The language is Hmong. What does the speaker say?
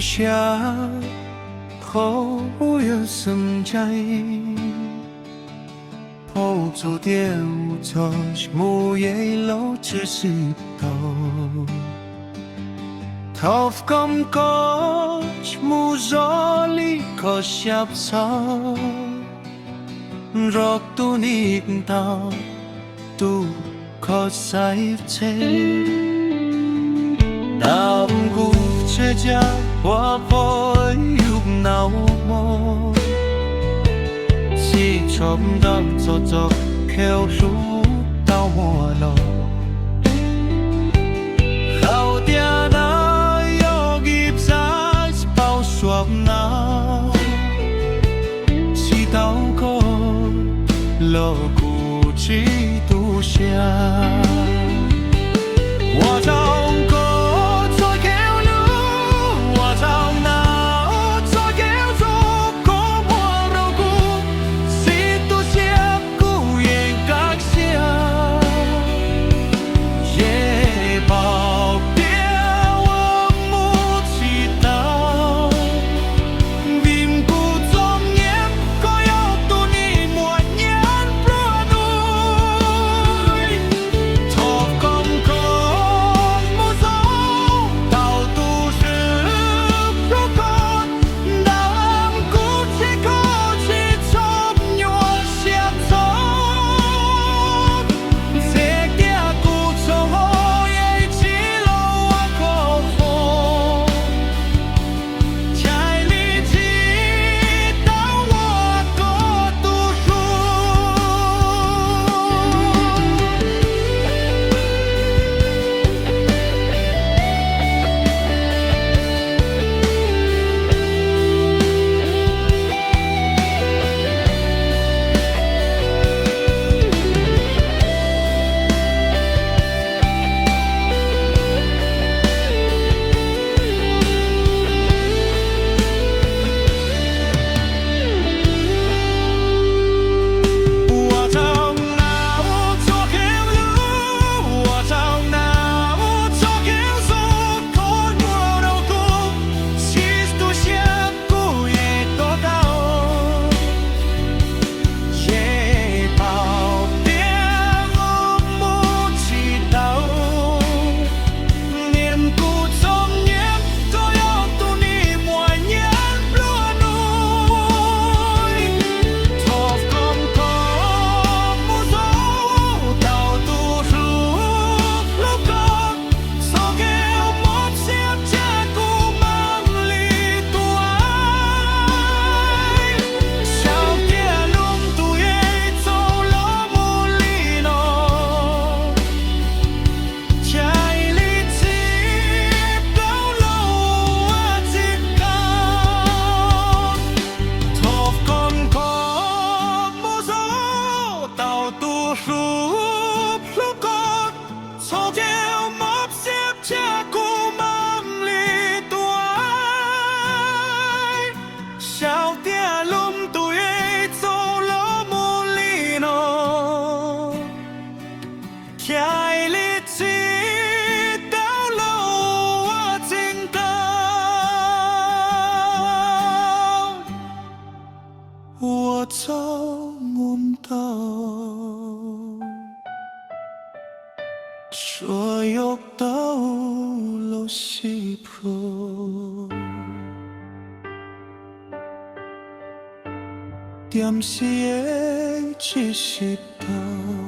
siab, qhov uas yog xeeb ntshai, hauv txhua tiam txog mus yeej laus tshwm sim tau. Thov kom koj mus zoo li koj siab txhawj, nrog tus nim ntau tus koj xaiv tseg. Ntam kuv tsev cai ua poj yug nau hmo, tsis tshua nrog txog txoj kev hlub tau muaj los. Hauv tiam no yog kib txaj paub suav no, tsis tau koj los kuv tsis tu siab. Ua tsaug koj txoj kev hlub, ua tsaug ntau txoj kev zoo koj muab rau kuv, tsis tu siab kuv yeej kaj siab. Yeej paub tias ua mus tsis tau, vim kuv txom nyem koj yog tus nim muaj nyiam nplua nuj. Thov kom koj mus zoo tau tus swm hlub koj, ntam kuv tsis koj tsis txhob nyuaj siab txog, txij kiag kuv txoj hmoo yeej tsis los ua koj foom, chais li tsis tau ua koj tus hlub. Ua tsaug ntau txoj kev hlub, ua tsaug ntau txoj kev zoo koj muab rau kuv, tsis tu siab kuv yeej to taub. Yeej paub tias ua mus tsis tau, vim kuv txom nyem koj yog tus nim muaj nyiam nplua nuj. Thov kom koj mus zoo tau tus hlub hlub koj, txoj kev mob siab tsam kuv mam li tuaj. Xyaum tias lub ntuj yeej txaus los mus li no, chais li tsis tau los ua txij nkawm. Thov kom koj mus zoo tau tus hlub hlub koj, txoj kev mob siab tsam kuv mam li tuaj. Xyaum tias lub ntuj yeej txaus los mus li no, chais li tsis tau los ua txij nkawm. Ua tsaug ntau, tsuas yog tau los sib pluag, tiam sis yeej tsis sib tau.